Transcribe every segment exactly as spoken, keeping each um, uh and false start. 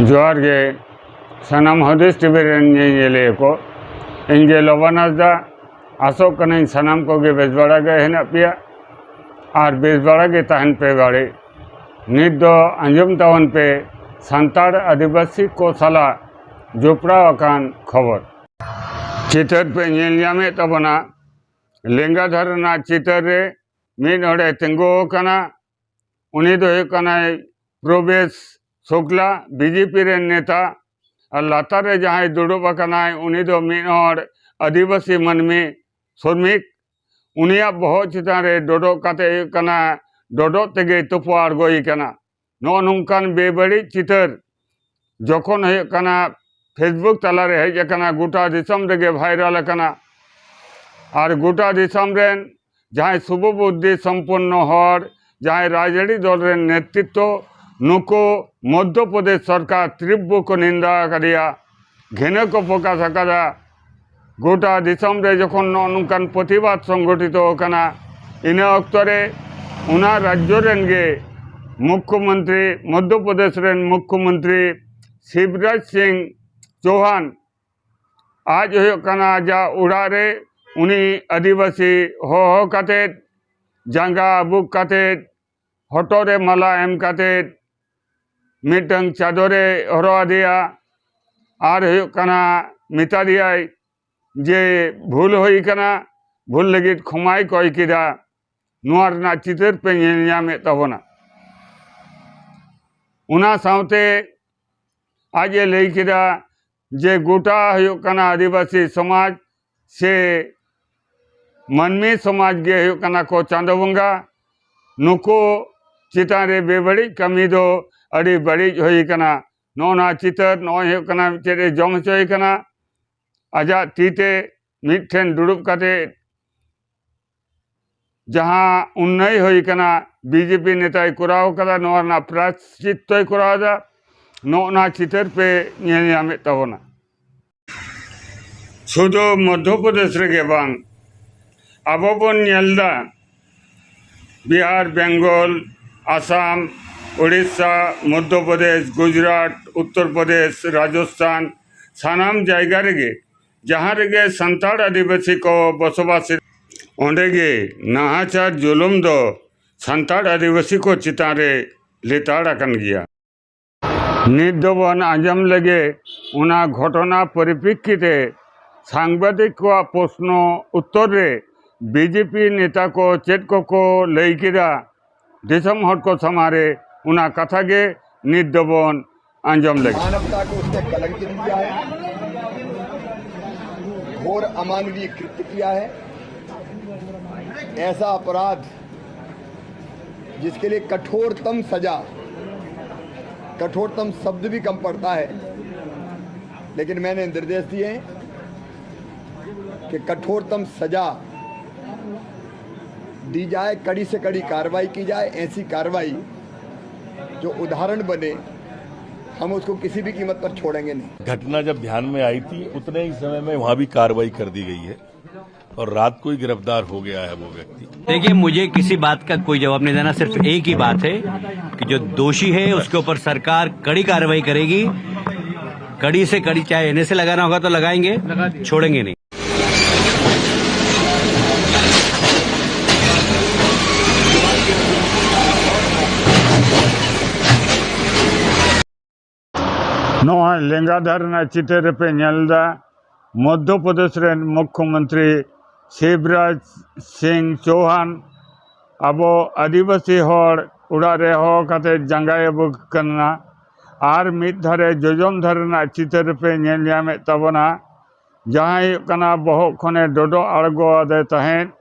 ᱡᱚᱦᱟᱨ ᱜᱮ ᱥᱟᱱᱟᱢ ᱦᱩᱫᱤᱥ ᱴᱤᱵᱷᱤ ᱨᱮᱱ ᱧᱮᱧᱮᱞᱤᱭᱟᱹ ᱠᱚ᱾ ᱤᱧ ᱜᱮ ᱞᱚᱵᱟᱱ ᱦᱟᱸᱥᱫᱟ᱾ ᱟᱥᱚᱜ ᱠᱟᱹᱱᱟᱹᱧ ᱥᱟᱱᱟᱢ ᱠᱚᱜᱮ ᱵᱮᱥ ᱵᱟᱲᱟ ᱜᱮ ᱦᱮᱱᱟᱜ ᱯᱮᱭᱟ ᱟᱨ ᱵᱮᱥ ᱵᱟᱲᱟ ᱜᱮ ᱛᱟᱦᱮᱱ ᱯᱮ ᱵᱟᱲᱮ᱾ ᱱᱤᱛ ᱫᱚ ᱟᱸᱡᱚᱢ ᱛᱟᱵᱚᱱ ᱯᱮ ᱥᱟᱱᱛᱟᱲ ᱟᱹᱫᱤᱵᱟᱹᱥᱤ ᱠᱚ ᱥᱟᱞᱟᱜ ᱡᱚᱯᱲᱟᱣ ᱟᱠᱟᱱ ᱠᱷᱚᱵᱚᱨ᱾ ᱪᱤᱛᱟᱹᱨ ᱯᱮ ᱧᱮᱞ ᱧᱟᱢᱮᱫ ᱛᱟᱵᱚᱱᱟ᱾ ᱞᱮᱸᱜᱟ ᱫᱷᱟᱨᱮ ᱨᱮᱱᱟᱜ ᱪᱤᱛᱟᱹᱨ ᱨᱮ ᱢᱤᱫ ᱦᱚᱲᱮ ᱛᱤᱸᱜᱩ ᱟᱠᱟᱱᱟ᱾ ᱩᱱᱤ ᱫᱚ ᱦᱩᱭᱩᱜ ᱠᱟᱱᱟᱭ ᱯᱨᱚᱵᱮᱥ ᱥᱩᱠᱞᱟ, ᱵᱤᱡᱮᱯᱤ ᱨᱮᱱ ᱱᱮᱛᱟ᱾ ᱟᱨ ᱞᱟᱛᱟᱨ ᱨᱮ ᱡᱟᱦᱟᱸᱭ ᱫᱩᱲᱩᱵ ᱟᱠᱟᱱᱟᱭ, ᱩᱱᱤ ᱫᱚ ᱢᱤᱫ ᱦᱚᱲ ᱟᱹᱫᱤᱵᱟᱹᱥᱤ ᱢᱟᱹᱱᱢᱤ ᱥᱨᱚᱢᱤᱠ᱾ ᱩᱱᱤᱭᱟᱜ ᱵᱚᱦᱚᱜ ᱪᱮᱛᱟᱱ ᱨᱮ ᱰᱚᱰᱚᱜ ᱠᱟᱛᱮ ᱦᱩᱭᱩᱜ ᱠᱟᱱᱟ, ᱰᱚᱰᱚᱜ ᱛᱮᱜᱮ ᱛᱩᱯᱩ ᱟᱬᱜᱚᱭ ᱠᱟᱱᱟ᱾ ᱱᱚᱜᱼᱚ ᱱᱚᱝᱠᱟᱱ ᱵᱮᱵᱟᱹᱲᱤᱡ ᱪᱤᱛᱟᱹᱨ ᱡᱚᱠᱷᱚᱱ ᱦᱩᱭᱩᱜ ᱠᱟᱱᱟ, Facebook ᱛᱟᱞᱟᱨᱮ ᱦᱮᱡ ᱟᱠᱟᱱᱟ, ᱜᱚᱴᱟ ᱫᱤᱥᱚᱢ ᱨᱮᱜᱮ ᱵᱷᱟᱭᱨᱟᱞ ᱟᱠᱟᱱᱟ᱾ ᱟᱨ ᱜᱚᱴᱟ ᱫᱤᱥᱚᱢ ᱨᱮᱱ ᱡᱟᱦᱟᱸᱭ ᱥᱩᱵᱚ ᱵᱩᱫᱽᱫᱷᱤ ᱥᱚᱢᱯᱚᱱᱱᱚ ᱦᱚᱲ, ᱡᱟᱦᱟᱸᱭ ᱨᱟᱡᱽᱟᱹᱨᱤ ᱫᱚᱞ ᱨᱮᱱ ᱱᱮᱛᱨᱤᱛᱛᱚ, ᱱᱩᱠᱩ ᱢᱚᱫᱽᱫᱷᱚ ᱯᱨᱚᱫᱮᱥ ᱥᱚᱨᱠᱟᱨ ᱛᱤᱵᱨᱚ ᱠᱚ ᱱᱤᱱᱫᱟ ᱟᱠᱟᱫᱮᱭᱟ, ᱜᱷᱮᱱᱟᱹ ᱠᱚ ᱯᱨᱚᱠᱟᱥ ᱟᱠᱟᱫᱟ᱾ ᱜᱚᱴᱟ ᱫᱤᱥᱚᱢ ᱨᱮ ᱡᱚᱠᱷᱚᱱ ᱱᱚᱜᱼᱚ ᱱᱚᱝᱠᱟᱱ ᱯᱨᱚᱛᱤᱵᱟᱫ ᱥᱚᱝᱜᱚᱴᱷᱤᱛᱚ ᱟᱠᱟᱱᱟ, ᱤᱱᱟᱹ ᱚᱠᱛᱚ ᱨᱮ ᱚᱱᱟ ᱨᱟᱡᱽᱡᱚ ᱨᱮᱱ ᱜᱮ ᱢᱩᱠᱷᱭᱚᱢᱚᱱᱛᱨᱤ, ᱢᱚᱫᱽᱫᱷᱚ ᱯᱨᱚᱫᱮᱥ ᱨᱮᱱ ᱢᱩᱠᱷᱭᱚᱢᱚᱱᱛᱨᱤ ᱥᱤᱵᱨᱟᱡᱽ ᱥᱤᱝ ᱪᱳᱦᱟᱱ, ᱟᱡ ᱦᱩᱭᱩᱜ ᱠᱟᱱᱟ ᱟᱡᱟᱜ ᱚᱲᱟᱜ ᱨᱮ ᱩᱱᱤ ᱟᱹᱫᱤᱵᱟᱹᱥᱤ ᱦᱚᱦᱚ ᱠᱟᱛᱮᱫ, ᱡᱟᱸᱜᱟ ᱟᱹᱵᱩᱠ ᱠᱟᱛᱮᱫ, ᱦᱚᱴᱚᱜ ᱨᱮ ᱢᱟᱞᱟ ᱮᱢ ᱠᱟᱛᱮᱫ, ᱢᱤᱫᱴᱟᱝ ᱪᱟᱫᱚᱨᱮ ᱦᱚᱨᱚᱜ ᱟᱫᱮᱭᱟ᱾ ᱟᱨ ᱦᱩᱭᱩᱜ ᱠᱟᱱᱟ, ᱢᱮᱛᱟ ᱫᱮᱭᱟᱭ ᱡᱮ ᱵᱷᱩᱞ ᱦᱩᱭ ᱠᱟᱱᱟ, ᱵᱷᱩᱞ ᱞᱟᱹᱜᱤᱫ ᱠᱷᱚᱢᱟᱭ ᱠᱚᱭ ᱠᱮᱫᱟ᱾ ᱱᱚᱣᱟ ᱨᱮᱱᱟᱜ ᱪᱤᱛᱟᱹᱨ ᱯᱮ ᱧᱮᱞ ᱧᱟᱢᱮᱫ ᱛᱟᱵᱚᱱᱟ᱾ ᱚᱱᱟ ᱥᱟᱶᱛᱮ ᱟᱡ ᱮ ᱞᱟᱹᱭ ᱠᱮᱫᱟ ᱡᱮ ᱜᱚᱴᱟ ᱦᱩᱭᱩᱜ ᱠᱟᱱᱟ ᱟᱹᱫᱤᱵᱟᱹᱥᱤ ᱥᱚᱢᱟᱡᱽ ᱥᱮ ᱢᱟᱹᱱᱢᱤ ᱥᱚᱢᱟᱡᱽ ᱜᱮ ᱦᱩᱭᱩᱜ ᱠᱟᱱᱟ ᱠᱚ ᱪᱟᱸᱫᱚ ᱵᱚᱸᱜᱟ᱾ ᱱᱩᱠᱩ ᱪᱮᱛᱟᱱ ᱨᱮ ᱵᱮᱵᱟᱹᱲᱤᱡ ᱠᱟᱹᱢᱤ ᱫᱚ ᱟᱹᱰᱤ ᱵᱟᱹᱲᱤᱡ ᱦᱩᱭ ᱠᱟᱱᱟ᱾ ᱱᱚᱜᱼᱚ ᱱᱚᱣᱟ ᱪᱤᱛᱟᱹᱨ ᱱᱚᱜᱼᱚᱭ ᱦᱩᱭᱩᱜ ᱠᱟᱱᱟ ᱪᱮᱫ ᱮ ᱡᱚᱢ ᱦᱚᱪᱚᱭᱮ ᱠᱟᱱᱟ᱾ ᱟᱡᱟᱜ ᱛᱤ ᱛᱮ ᱢᱤᱫᱴᱷᱮᱱ ᱫᱩᱲᱩᱵ ᱠᱟᱛᱮ ᱡᱟᱦᱟᱸ ᱩᱱᱱᱟᱹᱭ ᱦᱩᱭ ᱠᱟᱱᱟ, ᱵᱤᱡᱮᱯᱤ ᱱᱮᱛᱟᱭ ᱠᱚᱨᱟᱣ ᱠᱟᱫᱟ, ᱱᱚᱣᱟ ᱨᱮᱱᱟᱜ ᱯᱨᱟᱭᱥᱪᱤᱛᱛᱚᱭ ᱠᱚᱨᱟᱣ ᱮᱫᱟ᱾ ᱱᱚᱜᱼᱚ ᱱᱟ ᱪᱤᱛᱟᱹᱨ ᱯᱮ ᱧᱮᱞ ᱧᱟᱢᱮᱫ ᱛᱟᱵᱚᱱᱟ᱾ ᱥᱩᱫᱷᱩ ᱢᱚᱫᱽᱫᱷᱚ ᱯᱨᱚᱫᱮᱥ ᱨᱮᱜᱮ ᱵᱟᱝ, ᱟᱵᱚ ᱵᱚᱱ ᱧᱮᱞ ᱮᱫᱟ ᱵᱤᱦᱟᱨ, ᱵᱮᱝᱜᱚᱞ, ᱟᱥᱟᱢ, ᱳᱰᱤᱥᱟ, ᱢᱚᱫᱽᱫᱷᱚ ᱯᱨᱚᱫᱮᱥ, ᱜᱩᱡᱽᱨᱟᱴ, ᱩᱛᱛᱚᱨ ᱯᱨᱚᱫᱮᱥ, ᱨᱟᱡᱚᱥᱛᱷᱟᱱ, ᱥᱟᱱᱟᱢ ᱡᱟᱭᱜᱟ ᱨᱮᱜᱮ ᱡᱟᱦᱟᱸ ᱨᱮᱜᱮ ᱥᱟᱱᱛᱟᱲ ᱟᱹᱫᱤᱵᱟᱹᱥᱤ ᱠᱚ ᱵᱚᱥᱚᱵᱟᱥ, ᱚᱸᱰᱮ ᱜᱮ ᱱᱟᱦᱟᱪᱟᱨ ᱡᱩᱞᱩᱢ ᱫᱚ ᱥᱟᱱᱛᱟᱲ ᱟᱹᱫᱤᱵᱟᱹᱥᱤ ᱠᱚ ᱪᱮᱛᱟᱱ ᱨᱮ ᱞᱮᱛᱟᱲ ᱟᱠᱟᱱ ᱜᱮᱭᱟ᱾ ᱱᱤᱛ ᱫᱚᱵᱚᱱ ᱟᱸᱡᱚᱢ ᱞᱮᱜᱮ ᱚᱱᱟ ᱜᱷᱚᱴᱚᱱᱟ ᱯᱚᱨᱤᱯᱮᱠᱠᱷᱤ ᱛᱮ ᱥᱟᱝᱵᱟᱫᱤᱠ ᱠᱚᱣᱟᱜ ᱯᱨᱚᱥᱱᱚ ᱩᱛᱛᱚᱨ ᱨᱮ ᱵᱤᱡᱮᱯᱤ ᱱᱮᱛᱟ ᱠᱚ ᱪᱮᱫ ᱠᱚᱠᱚ ᱞᱟᱹᱭ ᱠᱮᱫᱟ, ᱫᱤᱥᱚᱢ ᱦᱚᱲ ᱠᱚ ᱥᱟᱢᱟᱝ ᱨᱮ ᱚᱱᱟ ᱠᱟᱛᱷᱟ ᱜᱮ ᱱᱤᱛ ᱫᱚᱵᱚᱱ ᱟᱸᱡᱚᱢ ᱞᱮᱜᱮ᱾ मानवता को उसने कलंकित किया है, घोर अमानवीय कृत्य किया है। ऐसा अपराध जिसके लिए कठोरतम सजा, कठोरतम शब्द भी कम पड़ता है, लेकिन मैंने निर्देश दिए हैं कि कठोरतम सजा दी जाए, कड़ी से कड़ी कार्रवाई की जाए। ऐसी कार्रवाई जो उदाहरण बने, हम उसको किसी भी कीमत पर छोड़ेंगे नहीं। घटना जब ध्यान में आई थी, उतने ही समय में वहां भी कार्रवाई कर दी गई है और रात को ही गिरफ्तार हो गया है वो व्यक्ति। देखिए, मुझे किसी बात का कोई जवाब नहीं देना, सिर्फ एक ही बात है कि जो दोषी है उसके ऊपर सरकार कड़ी कार्रवाई करेगी, कड़ी से कड़ी, चाहे एनएसए लगाना होगा तो लगाएंगे, छोड़ेंगे नहीं। ᱱᱚᱜᱼᱚᱭ ᱞᱮᱸᱜᱟ ᱫᱷᱟᱨᱮ ᱨᱮᱱᱟᱜ ᱪᱤᱛᱟᱹᱨ ᱨᱮᱯᱮ ᱧᱮᱞ ᱮᱫᱟ, ᱢᱚᱫᱽᱫᱷᱚ ᱯᱨᱚᱫᱮᱥ ᱨᱮᱱ ᱢᱩᱠᱷᱭᱚᱢᱚᱱᱛᱨᱤ ᱥᱤᱵᱨᱟᱡᱽ ᱥᱤᱝ ᱪᱳᱦᱟᱱ ᱟᱵᱚ ᱟᱹᱫᱤᱵᱟᱹᱥᱤ ᱦᱚᱲ ᱚᱲᱟᱜ ᱨᱮ ᱦᱚᱦᱚ ᱠᱟᱛᱮ ᱡᱟᱸᱜᱟᱭ ᱟᱹᱵᱩᱠ ᱠᱟᱱᱟ᱾ ᱟᱨ ᱢᱤᱫ ᱫᱷᱟᱨᱮ ᱡᱚᱡᱚᱢ ᱫᱷᱟᱨᱮ ᱨᱮᱱᱟᱜ ᱪᱤᱛᱟᱹᱨ ᱨᱮᱯᱮ ᱧᱮᱞ ᱧᱟᱢᱮᱫ ᱛᱟᱵᱚᱱᱟ, ᱡᱟᱦᱟᱸᱭ ᱦᱩᱭᱩᱜ ᱠᱟᱱᱟ ᱵᱚᱦᱚᱜ ᱠᱷᱚᱱᱮ ᱰᱚᱰᱚ ᱟᱬᱜᱚ ᱟᱫᱮ ᱛᱟᱦᱮᱸᱫ,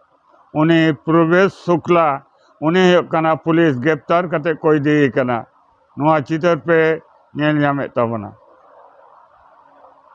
ᱩᱱᱤ ᱯᱨᱚᱵᱮᱥ ᱥᱩᱠᱞᱟ, ᱩᱱᱤ ᱦᱩᱭᱩᱜ ᱠᱟᱱᱟ ᱯᱩᱞᱤᱥ ᱜᱨᱮᱯᱛᱟᱨ ᱠᱟᱛᱮ ᱠᱚ ᱤᱫᱤᱭᱮ ᱠᱟᱱᱟ᱾ ᱱᱚᱣᱟ ᱪᱤᱛᱟᱹᱨ ᱯᱮ ᱧᱮᱞ ᱧᱟᱢᱮᱫ ᱛᱟᱵᱚᱱᱟ᱾